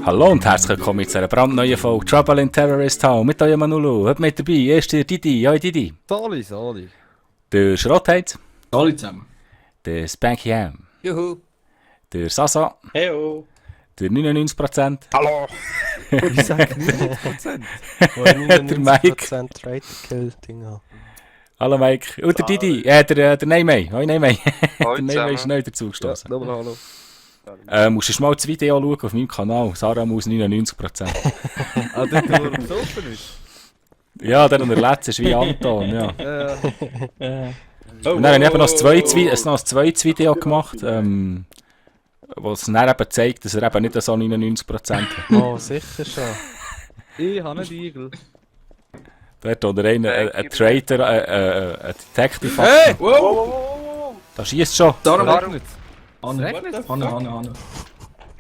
Hallo und herzlich willkommen zu einer brandneuen Folge Trouble in Terrorist Town mit eurem Manolo. Heute mit dabei, erst der Didi. Ja, Didi. Sali. Der Schrottheiz. Alle zusammen. Der Spanky Ham. Juhu. Der Sasa. Heyo. Der 99%. Hallo. Ich sag 90%. Der Mike. 99% Trade-Kill-Ding haben. Hallo Mike. Und der Didi. Der Neymay. Hoi Neymay. Der Neymay ist neu dazu gestoßen. Ja, hallo. Musst du mal das Video schauen auf meinem Kanal. Sarah muss 99%. Ah, der besoffen ist? Ja, der unterletzt ist wie Anton. Ja. Oh, Und dann habe ich eben noch ein zweites Video gemacht, wo es dann eben zeigt, dass er eben nicht so 99% hat. Oh, sicher schon. Ich habe einen Igel. Dort oder ein Traitor, ein Detective. Hey! Wow! Da schießt schon. Sarah, Regnet. Hanne.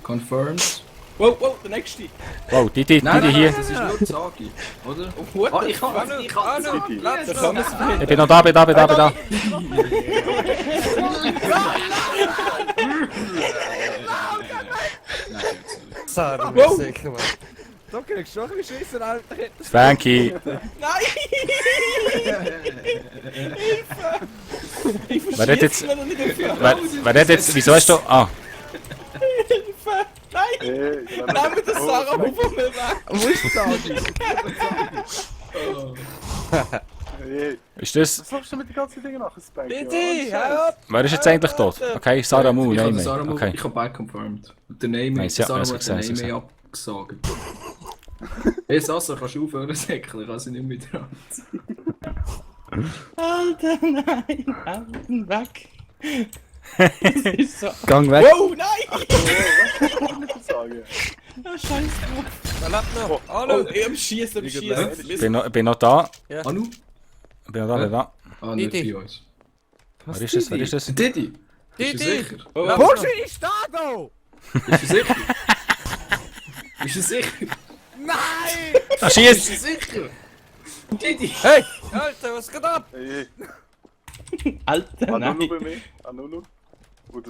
Confirmed. Wow, der nächste. Wow, Didi hier. Das ist nur Sagi, oder? What Ich kann es. Da kann man es verhindern. Ich bin noch da. Sarah, Wow. sicher, Mann. Da kriegst du schon ein bisschen Schissen, Alter. Spanky. Ich Wer hat jetzt- verschieße noch nicht dafür. Wer hat jetzt, wieso hast du... Ah, Hilfe! Nein! Nehmen wir das Sarah von mir weg! Wo ist Sagi? ist das... Was machst du mit den ganzen Dingen nachher, Spanky? Bitte, hör auf! Wer ist jetzt eigentlich tot? Okay, Sarah Mu, Ich habe nein, Sarah okay. ich habe beide confirmed. Und der Name, Nice, ja, Sarah das hat gesehen, den das Name abgesagt. Hey Sasa, kannst du aufhören säckeln? Ich kann sie nicht mehr dran. Alter, nein! Alten weg! Das ist so... Gang weg. Wow, nein! Sagen. Ah, scheiß drauf! Der lebt noch. Oh, ich am Schießen, Ich bin noch da. Anu? Bin noch da. Ah, nicht Didi. bei uns. Wer ist das? Didi! Bist du Didi. sicher? Oh, Bursche, ich stehe da! Bist du sicher? Bist du sicher? Nein! Da Bist schießt! du sicher? Didi! Hey! Alter, was geht ab? Hey, Alter, Anunu nein! bei mir. Anunu.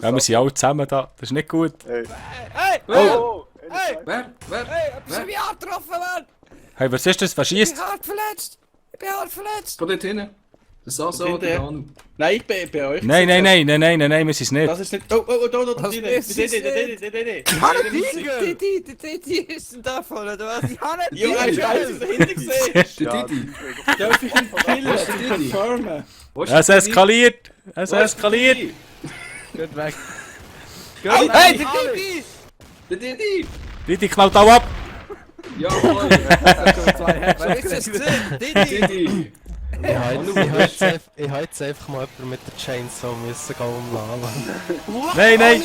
Ja, wir sind alle zusammen da. Das ist nicht gut. Hey. Hey! Oh! Hey! Wer? Hey, bist du mich angetroffen, Mann? Hey, was ist das? Wer Ich bin schießt? hart verletzt. Ich bin hart verletzt. Von dort hinten. Der Sasa oder der Anu? Nein, ich bin bei euch. Nein, wir sind es nicht. Das ist nicht... Oh, da, Was Didi! ist es Didi! Die ist denn davon, oder was? Ich habe nicht Ja, hast du alles dahinter gesehen? Der Didi! Darf ich ihn killen? Confirmen? Wo ist Es der Didi? eskaliert! Es Wo ist der eskaliert! Didi? Geht weg. Hey, der Didi! Der Didi! Didi knallt auch ab! Jawohl! Wer ist es gesehen? Didi! Didi! Ich habe jetzt einfach mal jemanden mit der Chainsaw müssen gehen umladen. Nein!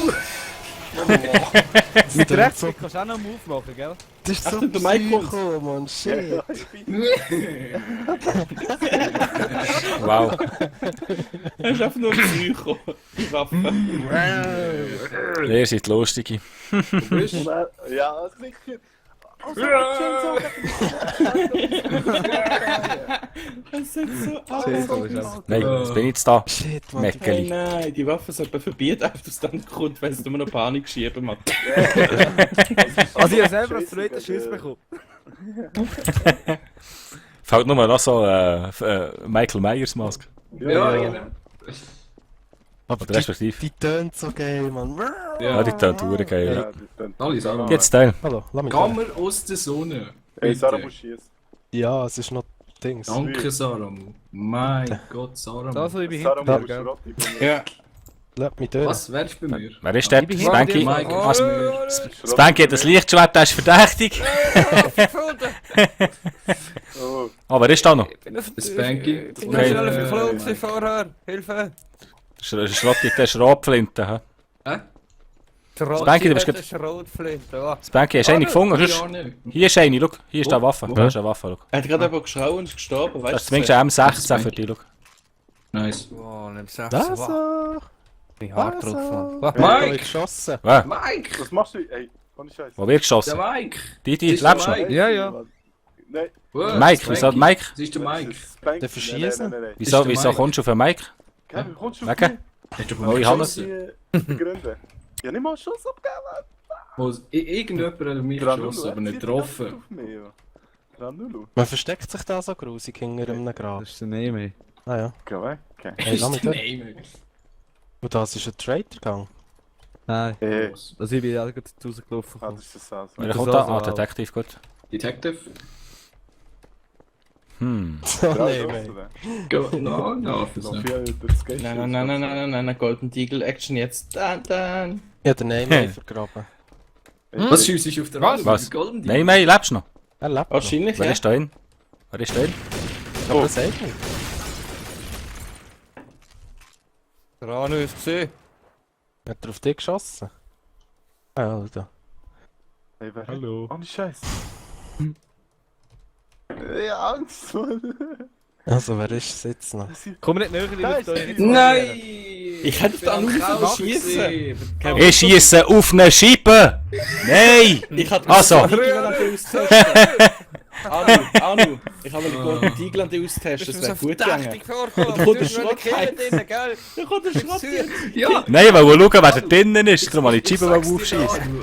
Mit rechts kannst du auch noch einen Move machen, gell? Das ist Ach, so der Mike kommt. Psycho, Mann, shit. Wow. Er ist einfach nur ein Psycho. Die Waffe. Ihr seid lustige. Ja, sicher. Das sieht so aus. Nein, jetzt bin ich jetzt da. Shit, Mann. Hey, Meckeli. nein, die Waffe sollte verbieten, einfach dass dann kommt, wenn es nur noch Panik schieben macht. Also ich habe selber einen zweiten Schuss bekommen. Fällt nur noch so Michael Myers Maske. Ja, genau. Aber Oder respektive. die tönt so geil, Mann. Ja, die tönt verdammt geil. Ja, das dann. Alle Sarah. Jetzt Teil. Hallo, lass mich gehen. Kammer aus der Sonne. Hey, Sarah Bitte. muss schießen. Ja, es ist noch Dings. Danke, Sarah. Mein Gott, Sarah. Das, was ich bin Sarah hinter muss dir, gell? Schrotti bei mir. Ja. Lass mich durch. Was? Wer ist bei mir? Wer ist der? Ich bin hinter Spanky? dir. Mike. Oh, Was? Spanky hat das Lichtschwert, der ist verdächtig. gefunden. Oh, Ah, wer ist da noch? Ich bin auf Spanky. Ich bin Okay. schnell verklogen vorher. Hilfe. Schrotti, der Schrotflinte. Hä? Hä? Spanky, du bist Das ist Rotflinte. Oh. Spanky, hast du eine gefunden? Ja, nicht. Hier ist eine, schau. Hier ist eine Waffe. Wo? Da ist eine Waffe, schau. Er hat gerade aber geschrauen und ist gestorben, Das ist weißt zumindest ein M16 für dich, schau. Nice. Wow, nimm 6. Was? Wow. Ich bin hart drauf, Mann. Wer Mike! hat euch geschossen? Wer? Mike! was machst du? Ey, ohne Scheiß. Wo wird geschossen? Der Mike! Didi, Das ist der lebst du noch? Mike. Ja, ja. Nein. Mike, wieso Mike? Das ist der Mike. Spanky. Der Verschießen? Nein. Wieso der Mike. kommst du auf den Mike? Kevin, kommst du auf Wegen? mich? Hast du Oh, ich habe es. Die begründen. Ja, nicht mal einen Schuss abgeben. Wo irgendjemand hat mich geschossen, aber nicht getroffen. Auf mich, ja. Granulu. Man versteckt sich da so grusig hinter einem Grab. Das ist der Name. Ah ja. Geh weg. Okay. Hey, lass mich dort. Nein, Und das ist ein Traitor-Gang. Nein. Hey. Also ich bin ja gerade rausgelaufen. Ah, das ist das also. Wer das kommt da? also Ah, auch. Detective, gut. Detective? So, nee, mate. Go. No, fürs Noch nicht. viel durchs Gate. Nein, Golden Eagle Action jetzt. Dann. Ja, der Name vergraben. Was schiessst du auf der Was? Was? Golden Nein, Mei, lebst du noch? Er lebt noch. Wahrscheinlich, Wer ja. ist da hin? Wer ist da hin? Aber das sagt nicht. Rano ist gesehen. Hat er auf dich geschossen? Ah, Alter. Hey, wer? Hallo. Ohne Scheiß. Ja, Angst, Mann. Also, wer ist es jetzt noch? Komm nicht näher, ich Nein, will euch nicht Nein! Ich hätte da nur schießen. Ich schieße auf eine Scheibe! Nein! Ich hatte Also. Anu, ich habe den Golden Eagle an dich austesten, das wäre gut gegangen. vorkommen. kommt der Schrott drin, gell? Da kommt der Schrott jetzt. Ja! Nein, ich wollte schauen, wer da drinnen ist. Darum habe ich die Scheibe aufschießen.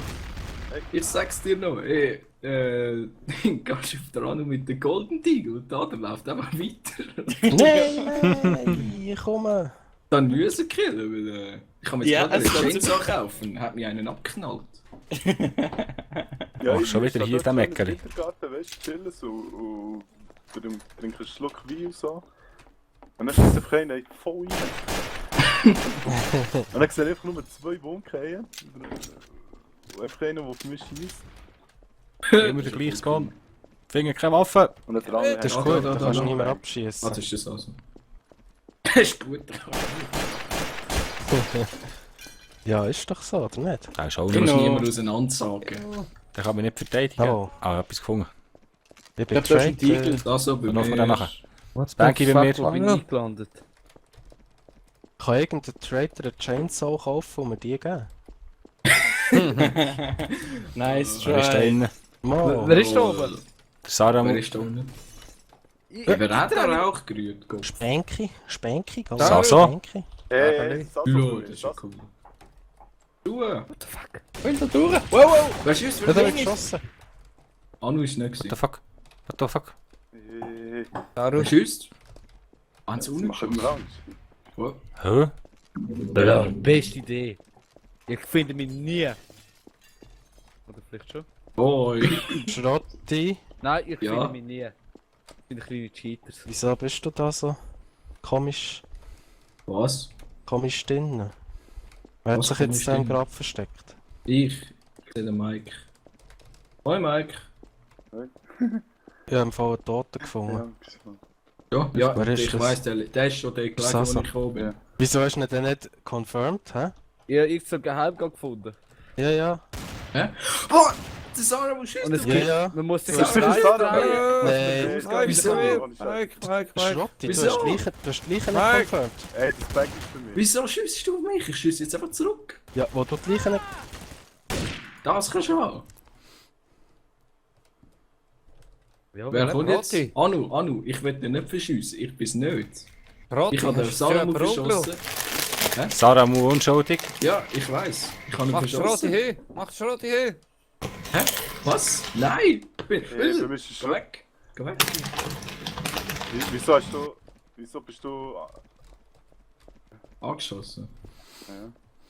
Ich sag's dir noch, gehst auf der Rano mit dem Golden Eagle und der läuft einfach weiter. Nein, komm. Dann müssen killen, weil ich kann mir jetzt Ja, gerade es einen kommt Chainsaw kaufen, hat mir einen abgeknallt. Ja, Oh, schon wieder hier der Meckeri. Ich Garten, weißt du, chillen so und trinken einen Schluck Wein und so. Und dann schießt einfach einer voll rein. Und dann sehe ich einfach nur 2 Wohnkeien. Und einfach einer, der für mich schießt. Immer der gleiche Spawn. Finger keine Waffe. Und der andere Das ist Ja, gut, da, da da, kannst du da. nicht mehr abschießen. Was ist das also? Das ist gut. Ja, ist doch so, oder nicht? Da ist auch Du noch. kannst niemand auseinandersagen. Der kann mich nicht verteidigen. Hallo. Ah, etwas gefunden. Ich bin Ich glaube, das ist ein Traitor. Eagle. Das so bei Dann machen wir mir den nachher. ist- Was Banky bei mir. Wo bin ich gelandet? Kann irgendein Traitor eine Chainsaw kaufen und mir die geben? Nice Wer ist da try. drinnen? Mo. Wer ist da oben? Der Sarah. Wer ist da unten? Wer hat da Rauch gerührt? Gott. Spanky, ganz So, so. Spanky. Hey, das Lol, ist das ist ja das. cool. Du! Und da durch. Wow. Weißt du, was Ja, da für hab ein ich geschossen. Anu ist nicht What the gewesen. fuck? What the fuck? Wer schießt? Eins Das macht unten. mir Angst. Hä? Ja, beste Idee. Ich finde mich nie. Oder vielleicht schon? Oi. Schrotti, Nein, ich Ja. finde mich nie. Ich bin kleine Cheaters. wieso bist du da so komisch Was? drin? Wer hat Was sich komisch jetzt da im drin? Grab versteckt? Ich sehe den Mike. Hoi Mike. Ich habe im Fall einen Toten gefunden. Ja, Wer ist ich das? weiss, der ist schon der gleiche, wo ich Sasa. gekommen bin. Ja. Wieso hast du ihn denn nicht confirmed, hä? Ich habe so geheim gefunden. Ja, ja. Oh, der Sarah muss schießen. Und es Ja, gibt, ja. man muss sich Das ist Kreis Sarah. drehen. Nein. Wieso? Mike. Schrotti, du Wieso? hast gleich nicht Mike. confirmed. Ey, das Bag ist für mich. Wieso schießt du auf mich? Ich schieße jetzt einfach zurück. Ja, wo du gleich nicht... Das kannst du haben. Ja, Wer kommt jetzt? Rotti. Anu, ich will den nicht verschiessen. Ich bin's nicht. Rotti, Ich habe den hast du Salamu jemanden verschossen. Sarah Mu unschuldig. Ja, ich weiß. Ich habe ihn Mach Schrotti verschossen. hin. Mach Schrotti hin. Was? Nein! Du bist Geh weg! Geh weg! Wieso hast du... Wieso bist du... Angeschossen.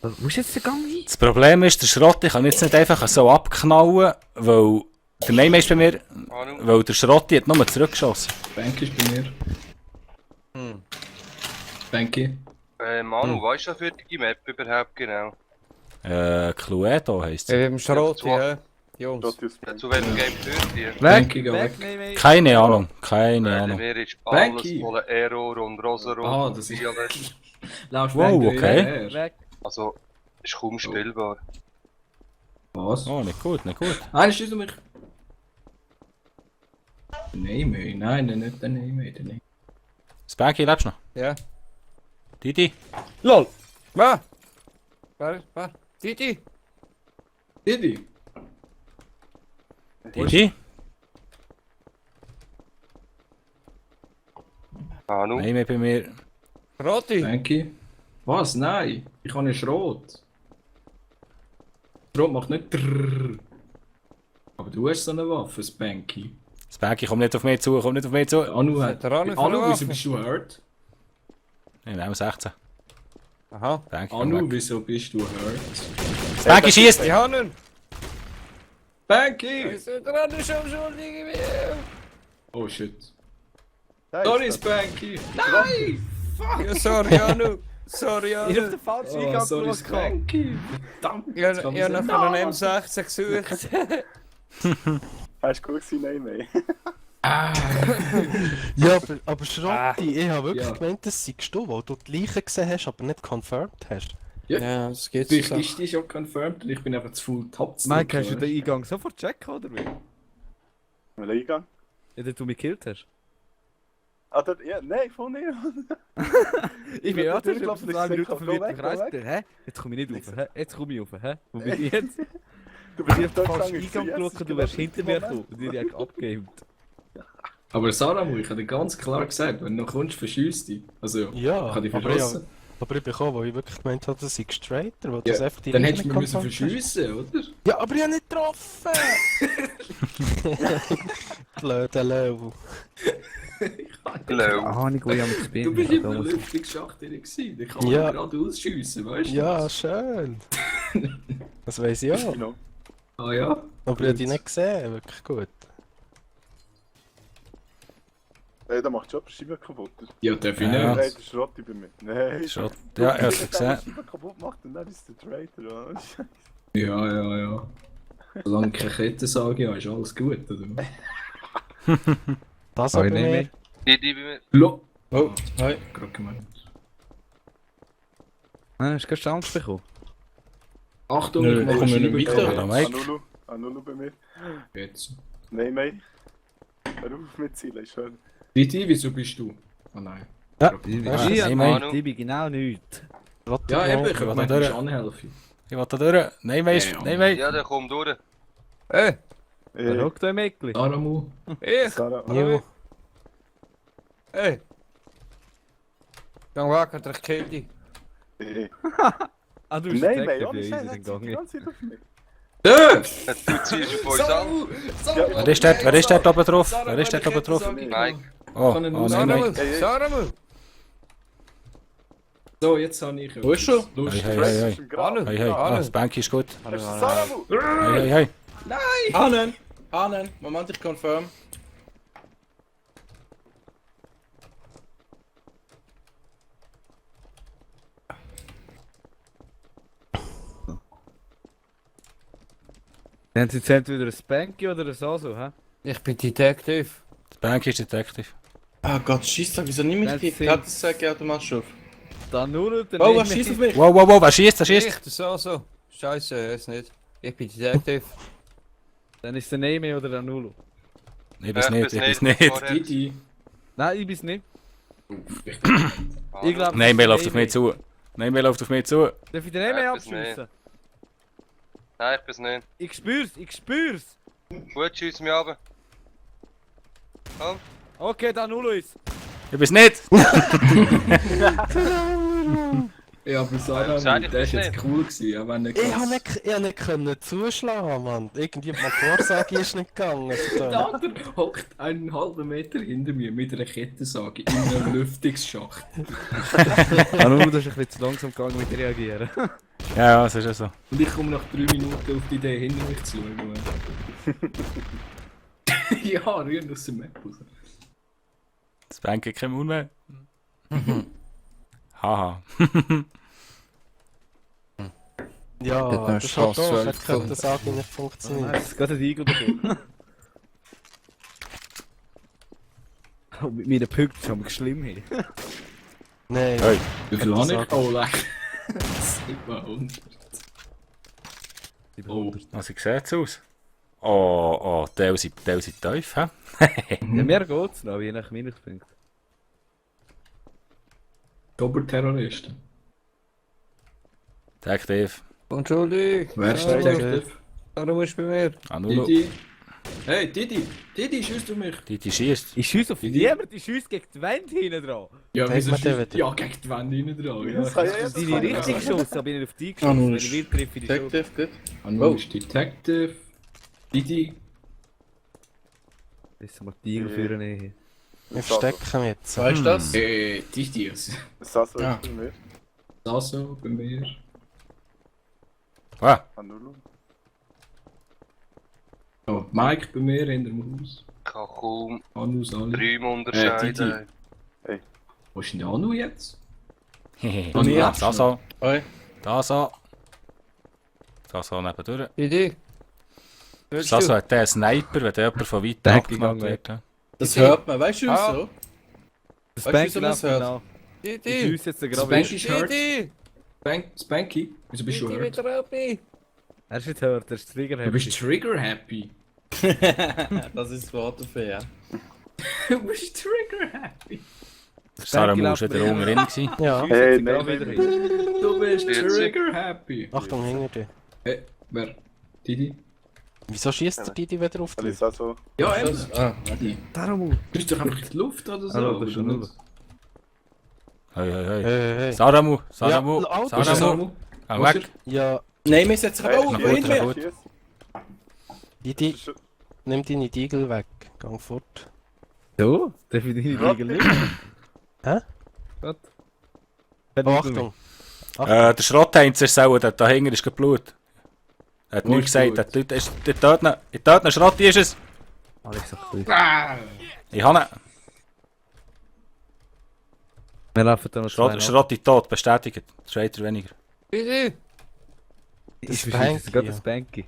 Wo ist jetzt der Gang hin? Das Problem ist, der Schrott, ich kann jetzt nicht einfach so abknallen, weil der Name ist bei mir, weil der Schrotti hat nur zurückgeschossen. Banky ist bei mir. Banky. Manu, weißt du, für die Map überhaupt genau? Cluedo heisst sie. Schrotti, hä? Jungs. Radius Ja, zu welchem Game gehört ihr? Banky, geh weg. Weg. Keine Ahnung, keine Bei Ahnung. mir ist Banky. alles voller Error und Rosarot Ah, und das ist- Violet. Laufst Wow, Banky okay. her. Weg. Also, ist kaum spielbar. Was? Oh, nicht gut, nicht gut. Einer schießt auf mich. Nein, nein, nicht der Name. Spanky, lebst du noch? Ja. Didi? LOL. Wer? Wer? Titi? Didi? Didi? Manu. Nein, mehr bei mir. Roti! Spanky. Was? Nein. Ich habe einen Schrot. Schrot macht nicht drrrr. Aber du hast so eine Waffe, Spanky. Spanky, komm nicht auf mich zu, komm nicht auf mich zu. Anu hat... Der Anu Anu, von wieso bist du hurt? Ich nehme 16. Aha. Spanky, komm Anu, weg. wieso bist du hurt? Spanky schießt! Ich habe ihn! Spanky! Ist der Anu schon schuldig? Oh shit. Da ist Sorry, er. Spanky! Nein! Fuck! Ja, sorry, Anu! Sorry, Ich hab Anu! den falschen Oh, Eingang sorry, geschaut. Spanky! Verdammt! Ich habe noch von einem M16 gesucht. Hast du gut gewesen? Nein, mehr. Ja, aber Schrotti, ich habe wirklich Ja. gemeint, das seist du, weil du die Leiche gesehen hast, aber nicht confirmed hast. Ja, das geht Vielleicht so. ist die schon confirmed und ich bin einfach zu full top zu Mike, hast du drücken, den Eingang sofort checken, oder wie? Welcher Eingang? Ja, den du mich gekillt hast. Ah, dort, ja, nein, voll nicht. Ich bin Ja, ja natürlich, schon glaub ich, 2 Minuten geh verwirrt weg, gekreist. geh weg. Hä? Jetzt komme ich nicht rauf, hä? Jetzt komme ich rauf, hä? Wo bin ich jetzt? Du Ich hab bist den dort falschen gestanden, Eingang yes, geschaut, ist du wärst genau hinter der mir Moment. gekommen und ich direkt abgegamed. Aber Saramu, ich habe dir ganz klar gesagt, wenn du noch kommst, verschießt dich. Also, Ja, ich habe dich aber ich, verschossen. aber ich bekomme, weil ich wirklich gemeint habe, das sei straighter, weil Ja, das einfach die dann Leiche hättest du nicht mich müssen confirmed hast. verschiessen, oder? Ja, aber ich habe nicht getroffen! Blöder Löw. Hello. Ahnung, wo ich am Spielen Du bist immer Lüftungsschacht drin gewesen. Da kann man Ja. gerade ausschiessen, weißt du? Ja, schön. Das weiss ich auch. Genau. Ah ja? Aber ich habe die nicht gesehen, wirklich gut. Ey, da macht schon die Scheibe kaputt. Ja, darf ich Ja. Nein, nicht. das ist Rotti bei mir. Nein, Schrott. Ja, er hat es Die gesehen. Scheibe kaputt macht und dann ist der Traitor. oder? Ja. Solange ich keine Kettensage habe, ist alles gut, oder? Das Oh, aber ich nehme mehr. mich. Die bei mir. Lo! Oh, hi. Gerade gemeint. Hast du keine Chance bekommen? Achtung, Nö, ich mache kommen wir nicht weiter. Hallo, Mike. Anulu bei mir. Jetzt. Nein, nein. Hör auf mit Zielen, ist schön. Didi, wieso bist du? Ah nein. Ja, Ich weißt du, bin nein, Manu. ich bin genau nichts. Rotti Ja, eben, ich warte, habe gemeint, du durch. musst anhelfen. Ich will da durch. Nein, mehr ist. Ja, Nein, mehr. Ja, der kommt durch. Hey, Wer hockt da im Eckli? Saramu. ich! Sarah, Jo, Hey! Gang weg, hat er gekillt dich. Ah, du bist Nein, der nein, Eckli, ohne wie Scheiß, uns hat sie die entgangen. ganze Zeit auf mich. Dö! Du ziehst auf uns an. Wer ist dort? Wer ist dort oben drauf? Wer ist dort oben drauf? Mike. Oh, Kann er oh nur nein, sagen, nein. Saramu! Saramu! So, jetzt habe ich. Wo ist er? Lust. Hey, hey, hey. Ist im Grab. Anu! Hey, hey. Ah, das Bank ist gut. Das ist Saramu! Hey, hey, hey. Ahnen. Moment, ich confirm. Dann sind sie entweder ein Spanky oder ein Saso, hä? Ich bin Detective. Das Bank ist Detective. Ah Gott, schießt doch, wieso nimm mich Das die sind- Kettensage automatisch auf? Dann nur der Oh, was schießt auf mich? Wow, wow, wow, wer schießt? Wer schießt? Ich, das so. Scheiße, jetzt nicht. Ich bin Detective. Dann ist der Neme oder der Nulu. Ich bin's nicht, ich bin's nicht. Didi. Nein, ich bin's nicht. Ich Ich glaube. Nein, mehr läuft auf mich zu. Nein, mehr läuft auf mich zu. Darf ich den Neme Nein, ich bin's abschiessen? Nein, ich bin's nicht. Ich spür's, ich spür's! Gut, schieß mich runter. Komm. Okay, dann Nulu ist. Ich bin's nicht. Ja, aber Ja, Saramu, sag ich der ist das jetzt cool gewesen, auch wenn er ich habe nicht können zuschlagen, Mann. Irgendwie meine Vorsage ist nicht gegangen. Der andere hockt einen halben Meter hinter mir mit einer Kettensage in einem Lüftungsschacht. Ah, Nulu, du hast ein bisschen zu langsam gegangen mit reagieren. Ja, ja, das ist ja so. Und ich komme nach 3 Minuten auf die Idee, hinter mich zu schauen. Ja, rühren aus dem Map raus. Das Bank hat keinen Mund mehr. Haha. Ja, Hat noch das ist halt Chance, doof, weil- hätte könnte Sage nicht Oh, funktionieren. nice. Es geht ein Igel davon. Oh, mit meinen Punkten ist aber schlimm hier. Nein, Hey. Wie viel habe ich? Kettensage. Oh, leck. 700. Oh. Was sieht aus? Oh, oh, Teil sind tief, hä? Ja, mehr geht's noch, je nach Minuspunkten. Oberterroristen. Detective. Entschuldigung. Wer ist Saramu. Detective? Saramu ist bei mir. Anulu. Didi. Hey, Didi, schießt du mich? Die schießt. Ich schieße auf niemand, ich schieße gegen die Wand hinten dran. Ja, Zeig wieso mir den schießt... wieder. Ja, gegen die Wand rein dran. Ja, Das kann ja Das jetzt ist deine richtige Geschosse, aber ich nicht auf die Ah, geschossen. nun Wenn ist- ich will, treffe ich die schon. Detective, gut. Anu ist Detective. Didi. Müssen wir die Igel führen hier. Wir verstecken mich jetzt. Weißt du das? Didi. Sasso Ja. ist bei mir. Sasso bei mir. Ah, Manulu. Oh, Mike bei mir in dem Haus. Ich kann kaum Anus alle. Räume unterscheiden. Wo ist denn der Anu jetzt? hehe. Und ich Ja, hab's da so. Oi. Da so. Da so nebendurch. Idee. Da so hat der einen Sniper, wenn der jemand von weit Denk abgemacht gegangen. wird. Ja. Das hört man, weißt du Ah. so? Das Weißt du, Bank wieso man läuft es hört? nach. Ich Idee. schieße jetzt gerade Spanky wieder. ist hurt. Idee. Spanky? Wieso bist du hurt? wieder Rappi. Er ist nicht hört, er ist Trigger Du bist trigger happy. Das ist das Wort dafür, ja. Du bist trigger happy. Sarah Moore war wieder unten drin. gewesen. Ja, Hey, Nein, nein, wieder nein. hin. Du bist 40. trigger happy. Achtung, hinter dir. Hey, wer? Didi? Wieso schießt der Didi wieder auf Weil dich? ich Sasso. Ja, eben. Das, ah, Didi. Darum. Du bist doch einfach in die Luft oder so. Hallo, oder das ist schon nicht? null. Hey, hey, hey. Hey. Sarah Moore, Sarah Ja, Moore, Auto. Wo ist der Sarah Moore. Samu? Ah, Wo ist weg. Ja, nein, wir setzen aber auch nach hin. unten, nach unten. Schieß. Didi, nimm deine Diegel weg. Gang fort. So? Darf ich deine Igel nicht? Hä? Gut. Oh, Achtung. Der Schrottheinz ist sauer, da hinten ist kein Blut. Er hat Wo nichts ist gesagt, Blut? der dort noch Schrotti ist es. Alex, sag du. Ah! Ich habe ihn. Wir laufen da noch zwei. Schrotti tot, bestätigt. Schreiter weniger. Idee. Ich Spanky, verschieße gerade ja. das Spanky.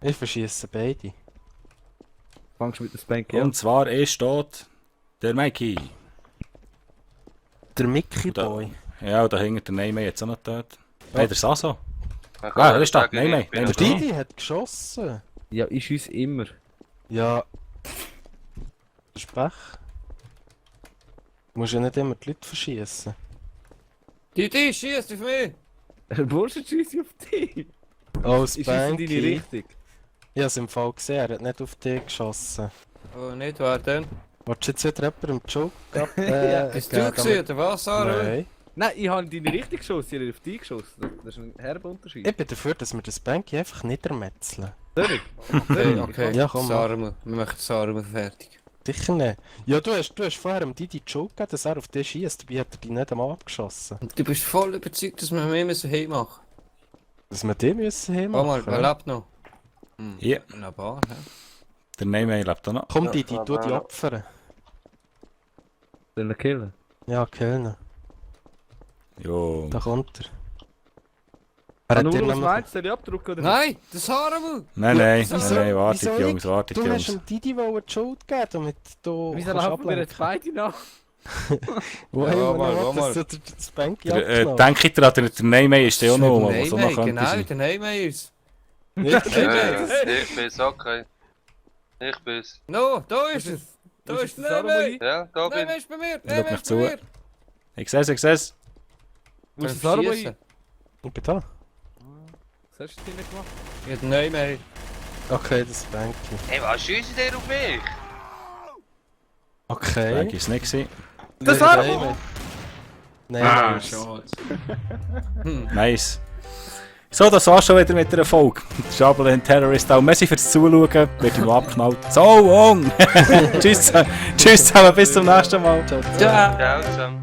Ich verschieße beide. Fangst du mit dem Spanky an? Und zwar ist dort der Mikey. Der Mickey Da- Boy. Ja, und da hinten der Neymar jetzt auch noch tot. Hey, der Sasso. Man Ah, kann das ist da, sagen, nein, ich bin nein, Der nein. Didi hat geschossen. Ja, ich schieße immer. Ja. Sprech. Du musst ja nicht immer die Leute verschießen. Idee, schießt auf mich. Bursche schieße ich auf dich. Oh, Ich schieße in deine Spanky. Richtung. Ich habe es im Fall gesehen, er hat nicht auf dich geschossen. Oh, nicht, wer denn? Willst du jetzt wieder jemandem Joke Hast du gesehen, oder was, Sarah? Nein. Nein, ich habe in deine Richtung geschossen, ich habe auf dich geschossen. Das ist ein herber Unterschied. Ich bin dafür, dass wir das Spanky einfach niedermetzeln. Sorry. Okay, Ja, komm, Sarah, wir machen Sarah fertig. Sicher nicht. Ja, du hast vorher dem Didi die Joke gegeben, dass er auf dich schießt, dabei hat er dich nicht einmal abgeschossen. Und du bist voll überzeugt, dass wir mehr müssen heim machen. Dass wir den müssen Warte mal, wer hinmachen. lebt noch? Hm. Ja. Na, Bar, hä? Der Neymar lebt auch noch. Komm Didi, tu die opfern. Sollen wir killen? Ja, Kölner. Jo. Da kommt er. Er hat Nur dir was nämlich... meinst du? Soll ich abdrücken oder Nein, das Sarah! Nein, nein, Wieso- nein, wartet wieso Jungs, ich? wartet Du hast Jungs. dem Didi wollen die Schuld geben, damit du Wieso kannst laufen wir jetzt ablenken. beide nach? Wo Ja, haben wir mal, noch, mal. dass du das Banky Der, abgenommen denke ich daran, der Neymar ist der auch noch, was auch noch könnte genau, sein. der Neymar ist. Nicht Ich bin's, okay. Ich bin's. No, da ist es! Da ist der Neymar! Ja, da bin Neymar ich. ist bei mir! Schau Neymar mich ist zu. bei mir! Ich seh's, ich seh's. Wo ist Kannst das du Sarah? schiessen? Ich bin da. Was hast du nicht gemacht? Ja, der Neymar. Okay, das Banky. Hey, was schießt der auf mich? Okay. Denk ist nicht gewesen. Das Sarah! Nein, Ah, nein. schade. Nice. So, das war's schon wieder mit der Folge. Trouble and Terrorist auch. Merci fürs Zuschauen. Wird ihm abgeknallt. So long! Tschüss zusammen, bis zum nächsten Mal. Ciao. Ciao zusammen.